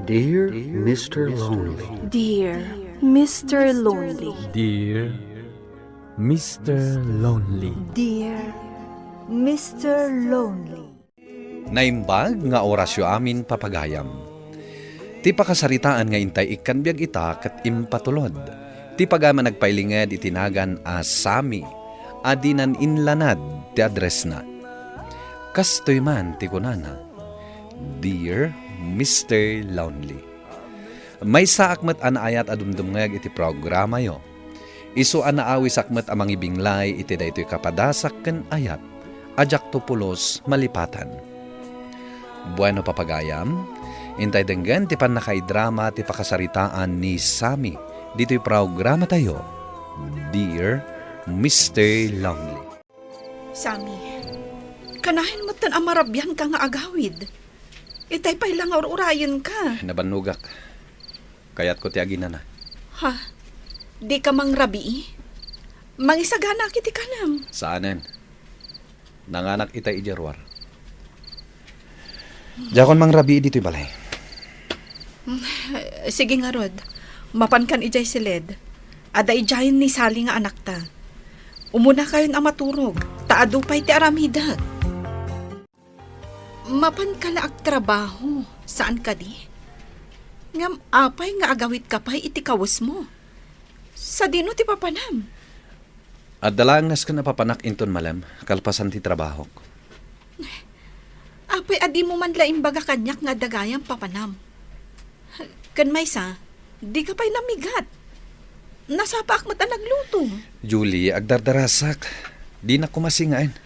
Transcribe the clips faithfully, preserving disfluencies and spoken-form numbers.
Dear Mister Lonely. Dear Mister Lonely. Dear Mister Lonely. Dear Mister Lonely. Naimbag nga orasyo amin, papagayam. Ti pakasaritaan nga intay ikkan biag ita ket impatulod. Ti pagayam a nagpailinged iti nagan a Sammy a dinan inlanad ti addressna. Kastoy man ti kunana, "Dear Mister Lonely." Maysaak met a naayat a dumdumngeg iti programayo. Isu a naawisak met a mangibinglay iti daytoy kapadasak ken ayat a diakto pulos malipatan. Bueno, papagayam, intay denggen ti pannakaidrama ti pakasaritaan ni Sammy ditoy programatayo, Dear Mister Lonely. Sammy, kanayon metten a marabianka nga agawid. Itay pay la nga ur-urayenka. Nabannogak. Kayatko ti aginana. Ha? Dika mangrabii? Mangisaganaak iti kanam. Saanen. Nanganak itay idiay ruar. Diakon mangrabii ditoy balay. Sige ngarud, mapankan idiay siled. Adda idiayen ni Sally nga anakta. Umunakayon a maturog, ta adu pay ti aramidek. Mapanka la agtrabaho, saan kadi? Ngem apay nga agawidka pay iti kawesmo? Sadino ti papanam? Adda laeng nasken a papanak inton malem, kalpasan ti trabahok. Apay a dimo man la imbaga kaniak nga adda gayam papanam? Ken maysa, dika pay namigat. Nasapaak met a nagluto. Julie, agdardarasak. Dinak koma singaen.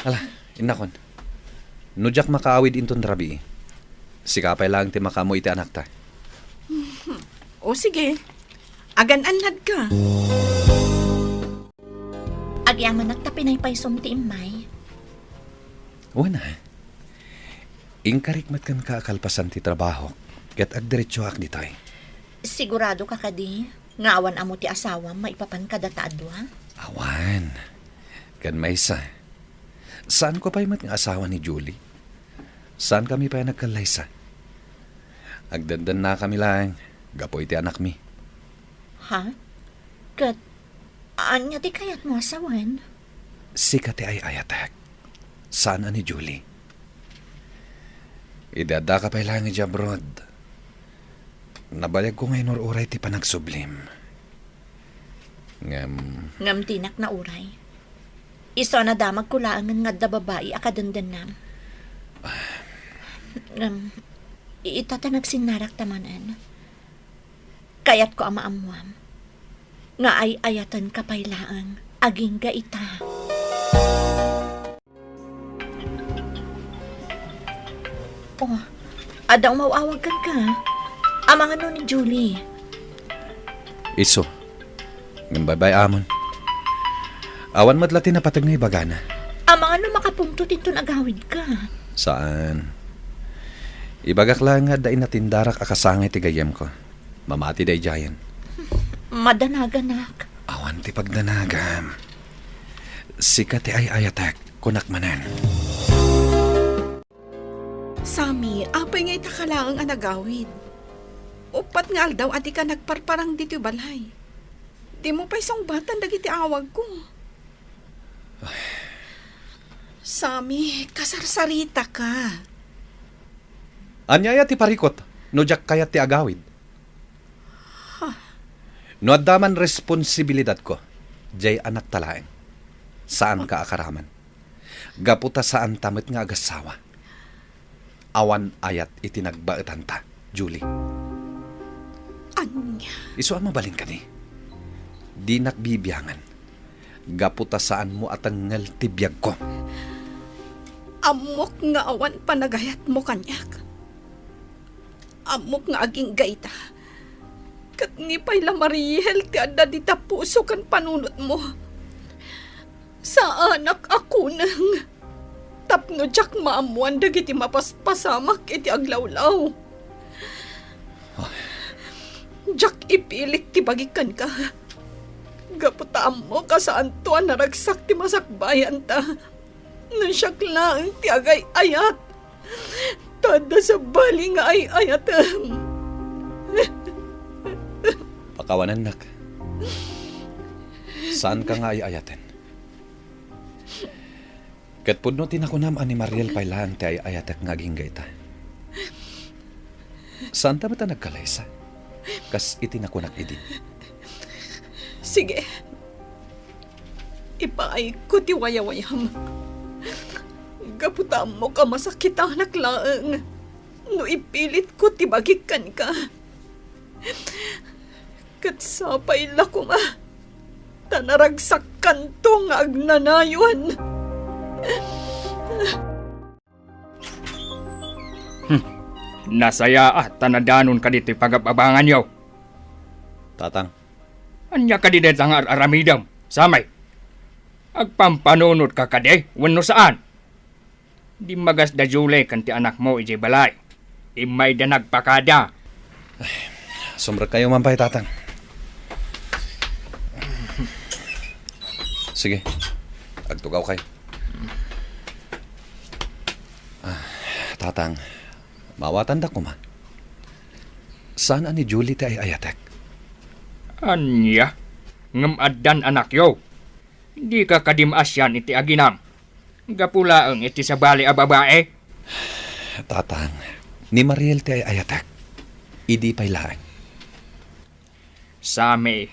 Ala, innakon. No diak makaawid inton rabii, sika pay laeng ti makaammo iti anakta. O sige, agan-annadka. Agyamanak ta pinaypaysom ti immay. Wen a. Inkarik met kenka a kalpasan ti trabahok, ket agdiretsoak ditoy. Siguradoka kadi nga awan ammo ti asawam maipapan kadata a dua? Awan. Ken maysa, saanko pay met nga asawa ni Julie. Saankami pay a nagkallaysa. Agdendennakami laeng gapu iti anakmi. Ha? Ket ania ti kayatmo a sawen? Sika ti ay-ayatek, saan a ni Julie. Idi addaka pay laeng idiay abroad, nabayagko nga inur-uray ti panagsublim. Ngem Ngem dinak nauray. Isu a nadamagko laengen nga adda babai a kadendennam. Ngem, ita ta nagsinnarakta manen. Kayatko a maammuam nga ay-ayatenka pay laeng agingga ita. Oh, adda umaw-awag kenka. Amangan no ni Julie? Isu. Ngem baybay-amon. Awan met la ti napateg nga ibagana. Amangan no makapunto ti inton agawidka? Saan. Ibagak laeng nga adda inatindarak a kasangay ti gayyemko. Mamati daydiayen. Madanaganak. Awan ti pagdanagam. Sika ti ay-ayatek, kunak manen. Sammy, apay nga ita ka laeng a nagawid? Uppat nga aldaw a dika nagparparang ditoy balay. Dimo pay sungbatan dagiti awagko. Sammy, kasarsaritaka. Ania aya ti parikut no diak kayat ti agawid? No adda man responsibilidatko, diay anakta laeng. Saanka a karaman. Gapu ta saanta met nga agassawa. Awan ayat iti nagbaetanta, Julie. Ania? Isu a mabalin kadi. Dinak bibiangan. Gapu ta saanmo a tengngel ti biagko. Ammok nga awan panagayatmo kaniak. Ammok nga agingga ita. Ket ni pay la Mariel ti adda dita puso ken panunotmo. Saanak a kuneng tapno diak maammoan dagiti mapaspasamak iti aglawlaw. Diak ipilit ti bagik kenka. Gapu ta ammok a saanto a naragsak ti masakbayanta. No siak laeng ti agay-ayat, Ta adda sabali nga ay-ayatem. Pakawanennak. Saanka nga ay-ayaten. Ket pudno ti nakunam a ni Mariel pay laeng ti ay-ayatek nga agingga ita. Saanta met a nagkalaysa, kas iti nakunak idi. Sige. Ipaayko ti wayawayam. Gapu ta ammok a masakitanak laeng no ipilitko ti bagik kenka. Ket sapay la koma ta naragsakkanto nga agnanayon. Hmm. Nasayaat ta nadanon kaditoy pagab-abanganyo. Tatang. Ania kadi dayta nga ar-aramidem, Sammy? Agpampanunot ka kadi wenno saan? Dimmagas da Julie ken ti anakmo idiay balay. Immayda nagpakada. Sumrekkayo man pay, Tatang. Sige, agtugawkayo. Ah, Tatang, maawatandak koma. Saan a ni Julie ti ay-ayatek? Ania? Ngem addan anakyo. Dika kadi maasian iti aginam. Gapu laeng iti sabali a babae. Tatang, ni Mariel ti ay-ayatek. Idi pay laeng. Sammy,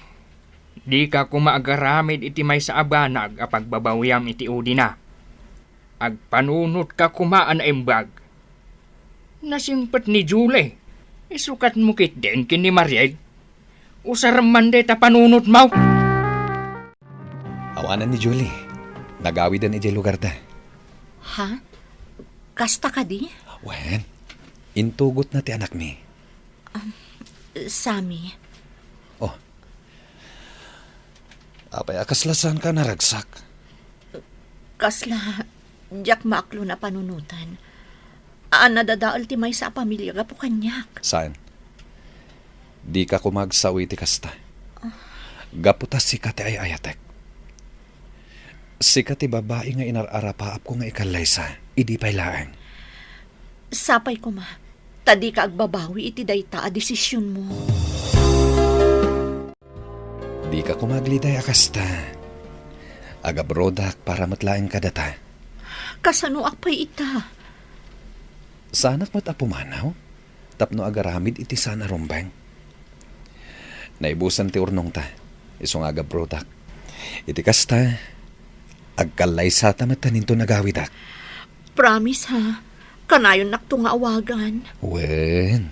dika koma agaramid iti maysa a banag a pagbabawiam iti udina. Agpanunotka koma a naimbag. Nasingpet ni Julie. Isukatmo ketdin ken ni Mariel. Usarem man dayta panunotmo. Awanan ni Julie. Nagawiden idiay lugarda. Ha? Kasta kadi? Wen, intugotna ti anakmi. Sammy. Oh. Apay a kasla saanka a naragsak? Kasla, diak maaklon a panunoten. A nadadael ti maysa a pamilia gapu kaniak. Saan? Dika koma agsao iti kasta. Gapu ta sika ti ay-ayatek. Sika ti babai nga inar-arapaapko nga ikallaysa, idi pay laeng. Sapay koma, ta dika agbabawi iti dayta a desisionmo. Dika koma agliday a kasta. Agabrodak para met laeng kadata. Kasanoak pay ita? Saanak met a pumanaw tapno agaramid iti saan a rumbeng. Naibusan ti urnongta, isu nga agabrodak. Iti kasta, agkallaysata met ta ninton agawidak. Promise, ha? Kanayonnakto nga awagan. Wen.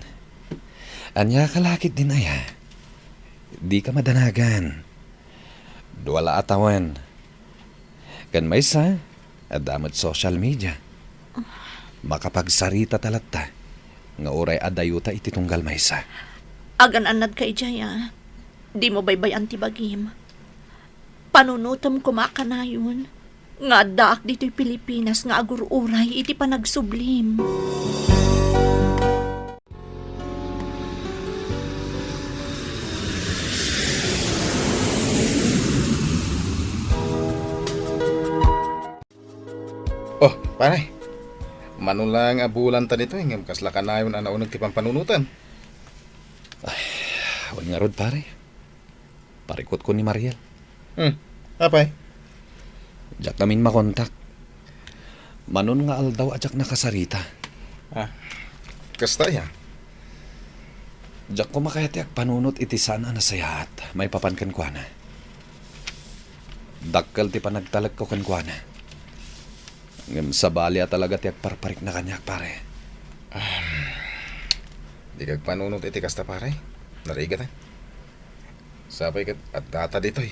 Ania ka lakit din aya? Dika madanagan. Dua la a tawen. Ken maysa, adda met social media. Makapagsarita ta latta nga uray adayota iti tunggal maysa. Agan-annadka idiay, a. Dimo baybay-an ti bagim. Panunotem koma a kanayon nga addaak ditoy Pilipinas nga agur-uray iti panagsublim. Oh, pare. Mano laeng a bulanta ditoy, ngem kasla kanayon a nauneg ti pampanunoten. Ay, wen ngarud, pare. Parikutko ni Mariel. Hmm. Apay? Diak ngamin makontak. Manon nga aldaw a diak nakasarita. Ah, kasta aya? Diak koma kayat ti agpanunot iti saan a nasayaat maipapan kenkuana. Dakkel ti panagtalekko kenkuana. Ngem sabali a talaga ti agparparikna kaniak, pare. Ahem. Dika agpanunot iti kasta, pare. Narigat, eh. Sapay ket addata ditoy.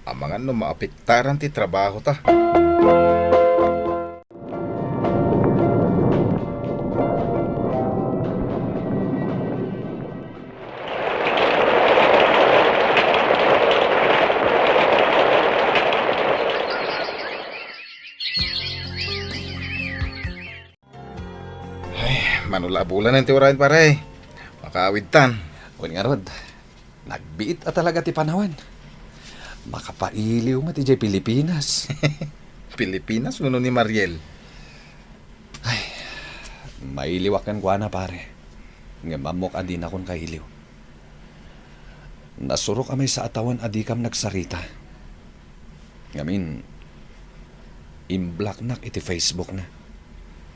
Amangan no maapektaran ti trabahota. Ay, mano la a bulanen ti urayen, pare. Makaawidtan. Wen ngarud, nagbiit a talaga ti panawen. Makapailiw met idiay Pilipinas. Pilipinas wenno ni Mariel? Ay, Mailiwak kenkuana, pare. Ngem ammok a dinakon kailiw. Nasurok a maysa a tawen a dikam nagsarita. Ngamin, imblocknak iti Facebook na.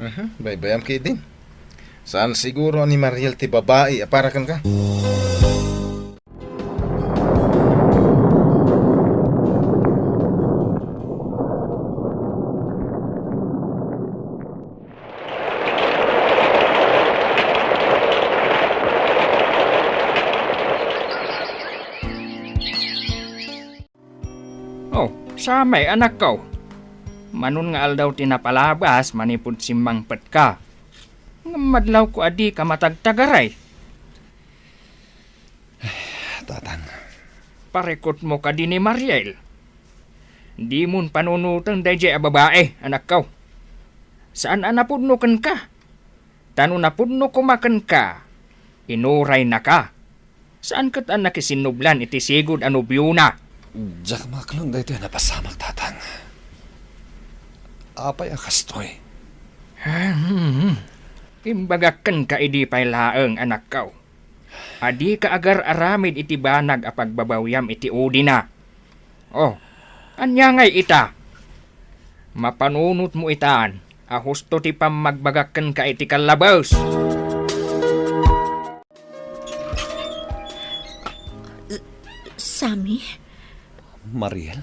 Aha, baybayam ketdin. Saan siguro a ni Mariel ti babai a para kenka? Oh, Samay, anakko. Manon nga aldaw ti napalabas manipud simmangpetka. Ngem madlawko a dika matagtagaray. Tatang. Parikutmo kadi ni Mariel. Dimon panunoten daydiay a babai, anakko. Saan a napudno kenka. Ta no napudno koma kenka, inuraynaka. Saan ket a nakisinnublan iti sigud a nobiona. Diak maaklon daytoy a napasamak, Tatang. Apay a kastoy? Hmm. Imbagak kenka idi pay laeng, anakko. A dika agar-aramid iti banag a pagbabawiam iti udina. Oh, ania ngay ita? Mapanunotmo itan a husto ti pammagbagak kenka iti kallabes. Sammy? Mariel?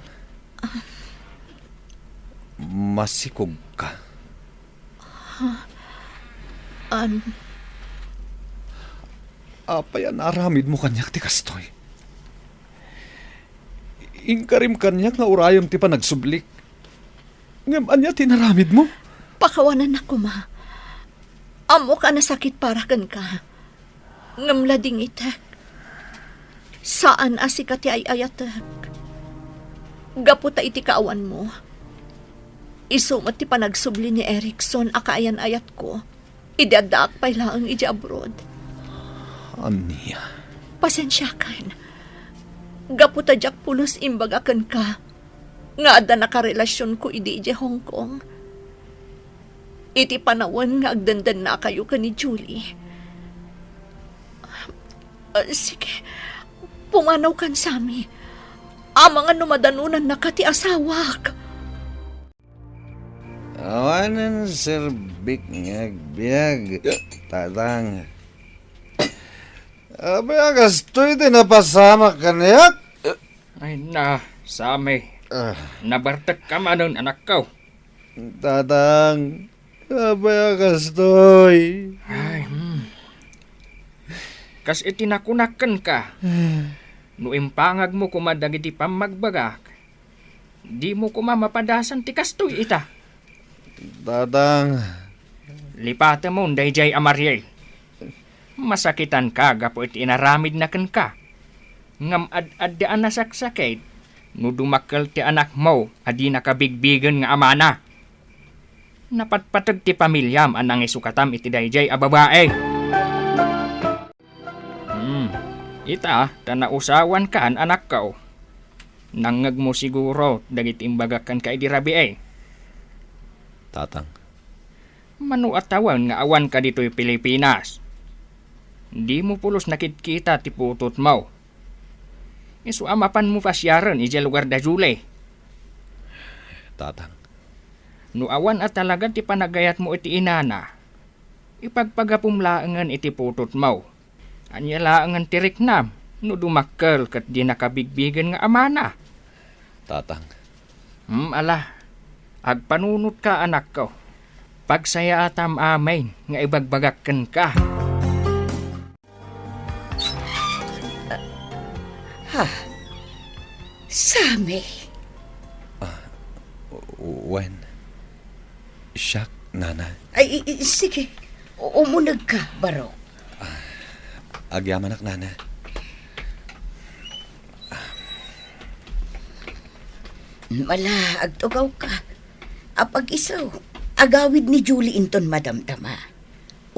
Masikog ka? Um, Apay a naaramidmo kaniak ti kastoy? Inkarim kaniak nga urayem ti panagsublik. Ngem ania ti inaramidmo? Pakawanennak koma. Ammok a nasakit para kenka. Ngem ladingitek. Saan a sika ti ay-ayatek. Gapu ta iti kaawanmo, isu met ti panagsubli ni Erickson a kaayan-ayatko idi addaak pay laeng idiay abroad. Ania? Pasensiakan. Gapu ta diak pulos imbaga kenka nga adda nakarelasionko idi idiay Hong Kong. Iti panawen nga agdendennakayo ken ni Julie. Ah, sige, pumanawkan, Sammy. Amangan no madanonannaka ti asawak. Awanen serbik nga agbiag, Tatang. Apay a kastoy ti napasamak kaniak? Ay na, Sammy. Ah. Nabartekka manen, anakko. Tatang, apay a kastoy? Ay, hmm. Kas iti nakunak kenka, no impangagmo koma dagiti pammagbagak, dimo koma mapadasan ti kastoy ita. Tatang. Lipatemon daydiay a Mariel. Masakitanka gapu iti inaramidna kenka. Ngem ad-adda a nasaksakit no dumakkel ti anakmo a di nakabigbigen nga amana. Napatpateg ti pamiliam a nangisukatam iti daydiay a babai. Hmm, ita, ta nausawankan, anakko. Nangngegmo siguro dagiti imbagak kenka idi rabii. Tatang. Mano a tawen nga awanka ditoy Pilipinas? Dimo pulos nakitkita ti putotmo. Isu a mapanmo pasiaren idiay lugar da Julie. Tatang. No awan a talaga ti panagayatmo iti inana, ipagpagapum laengen iti putotmo. Ania laengen ti riknam no dumakkel ket di nakabigbigen nga amana? Tatang. Hmm, ala. Agpanunotka, anakko. Pagsayaatam amin nga ibagbagak kenka. Ha? Sammy? Ah, wen. Siak, Nana. Ay, i-, i-, sige. U-, umuneg ka, Barok. Ah, agyamanak, Nana. Mala, agtugaw ka. Apag-isu, agawid ni Julie inton madamdama.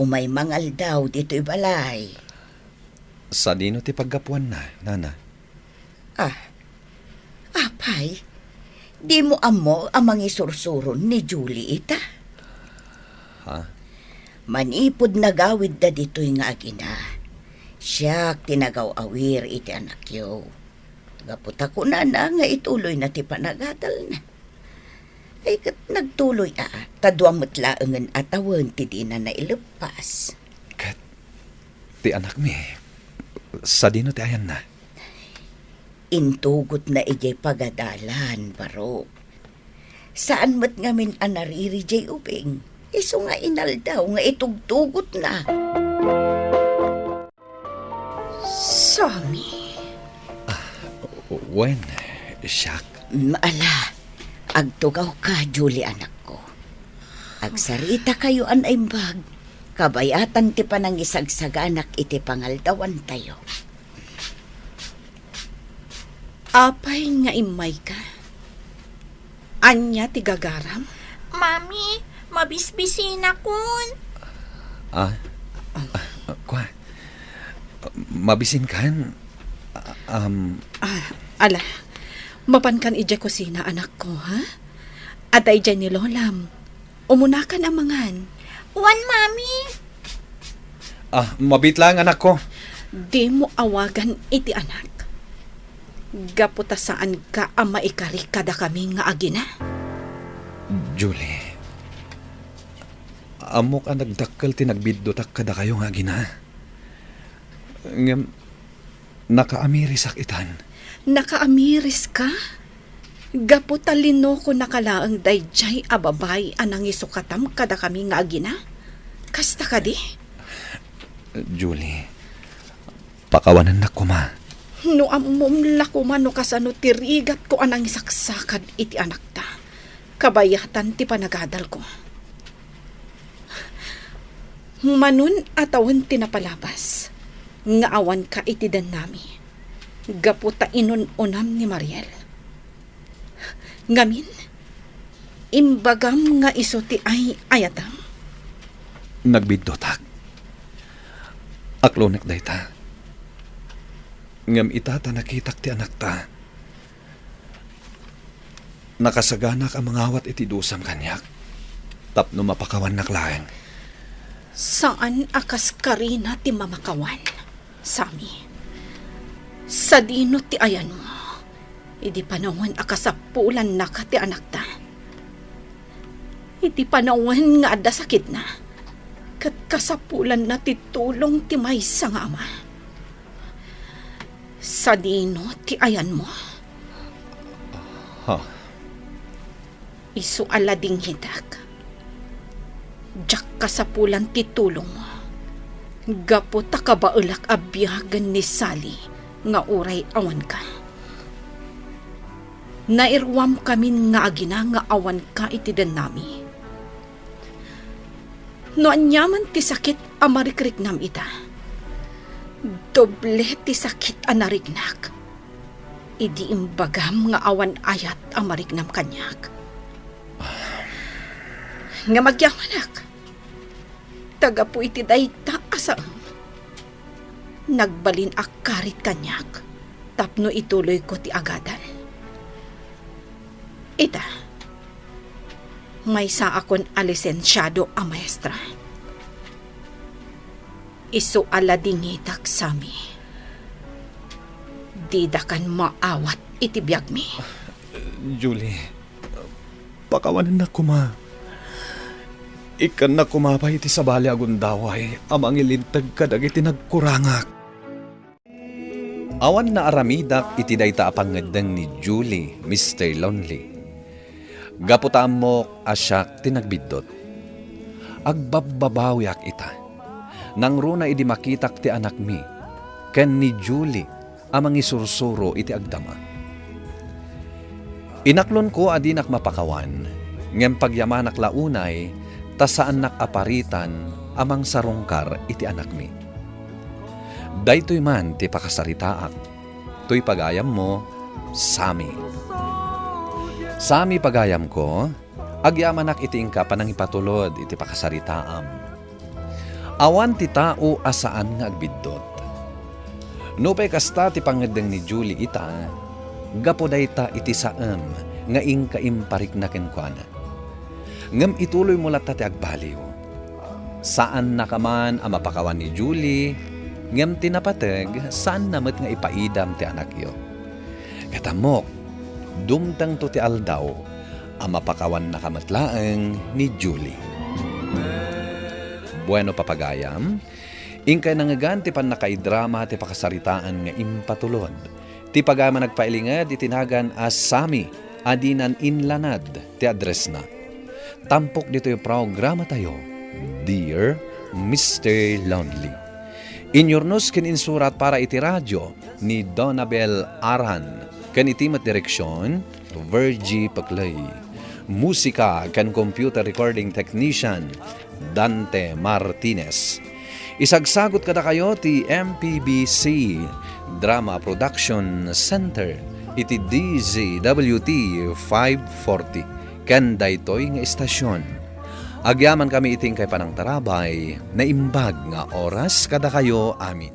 Umay mangaldaw ditoy balay. Sadino ti paggapuanna, Nana? Ah, apay, dimo ammo a mangisursuron ni Julie ita? Ha? Manipud nagawidda ditoy nga agina, siak ti nagaw-awir iti anakyo. Gapu ta kunana nga ituloyna ti panagadalna. Ay, ket nagtuloy a, ta dua met laengen a tawen ti dina naileppas. Ket ti anakmi, sadino ti ayanna? Intugotna idiay pagadalan, Barok. Saan met ngamin a nariri diay ubing, isu nga inaldaw nga itugtugotna. Sami. Ah, wen, siak. Mm, ala, agtugawka, Julie, anakko. Agsaritakayo a naimbag, kabayatan ti panangisagsaganak iti pangaldawantayo. Apay nga immayka? Ania ti gagaram? Mami, mabisbisinakon. Ah? Ah, kua? Mabisinkan? Ah, um, Ah, ala. Mapankan idiay kusina, anakko, ha? Adda idiay ni Lolam. Umunakan a mangan. Wen, Mami. Ah, mabiit laeng, anakko. Dimo awagan iti anak. Gapu ta saanka a maikari kadakami nga agina. Julie, ammok a nagdakkel ti nagbiddutak kadakayo nga agina. Ngem, nakaamirisak itan. Nakaamiriska? Gapu ta linokonaka laeng daydiay a babai a nangisukatam kadakami nga agina? Kasta kadi? Julie, pakawanennak koma. No ammom la koma no kasano ti rigatko a nangisaksakad iti anakta, kabayatan ti panagadalko. Manon a tawen ti napalabas nga awanka iti dennami, gapu ta inun-unam ni Mariel. Ngamin, imbagam nga isu ti ay-ayatam? Nagbiddutak. Aklonek dayta. Ngem ita ta nakitak ti anakta. Nakasaganak a mangawat iti dusam kaniak, tapno mapakawannak laeng. Saan a kas karina ti mamakawan, Sami. Sadino ti ayanmo? Idi panawen a kasapulannaka ti anakta. Idi panawen nga adda sakitna, ket kasapulanna ti tulong ti maysa nga ama. Sadino ti ayanmo? Ha? Isu a ladingitak. Diak kasapulan ti tulongmo. Gapu ta kabaelak a biagen ni Sally nga uray awanka. Nairuamkamin nga agina nga awanka iti dennami. No aniaman ti sakit a marikriknam ita, doble ti sakit a nariknak idi imbagam nga awan ayat a mariknam kaniak. Ngem agyamanak, ta gapu iti dayta a saem, nagbalin a karit kaniak tapno ituloyko ti agadal. Ita, maysaakon a lisensiado a maestra. Isu a ladingitak, Sami. Didakan maawat iti biagmi. Julie, pakawanennak koma. Ikkannak koma pay iti sabali a gundaway a mangilinteg kadagiti nagkurangak. Awan naaramidak iti dayta a pangngeddeng ni Julie, Mister Lonely. Gapu ta ammok a siak ti nagbiddut. Agbabbabawiak ita. Nangruna idi makitak ti anakmi ken ni Julie a mangisursuro iti agdama. Inaklonko a dinak mapakawan, ngem pagyamanak la unay ta saannak a paritan a mangsarungkar iti anakmi. Daytoy man ti pakasaritaak. Toy pagayammo, Sami. Sami, pagayamko, agyamanak iti inka panangipatulod iti pakasaritaam. Awan ti tao a saan nga agbiddut. Nupay kasta ti pangngeddeng ni Julie ita, gapu dayta iti saem nga inka imparikna kenkuana. Ngem ituloymo latta ti agbaliw. Saannaka man a mapakawan ni Julie, ngem ti napateg, saanna met nga ipaidam ti anakyo. Ket ammok, dumtengto ti aldaw a mapakawannaka met laeng ni Julie. Bueno, papagayam, inkay nangngegan ti pannakaidrama ti pakasaritaan nga impatulod. Ti pagayam a nagpailinged iti nagan a Sami a dinan inlanad ti addressna. Tampok ditoy programatayo, Dear Mister Lonely. Inyurnos ken insurat para iti radio ni Donabel Aran, ken iti met direksion, Virgie Peclay. Musika ken computer recording technician, Dante Martinez. Isagsagut kadakayo ti M P B C Drama Production Center iti D Z W T five forty ken daytoy nga istasyon. Agyamankami iti inkay panangtarabay, naimbag nga oras kadakayo amin.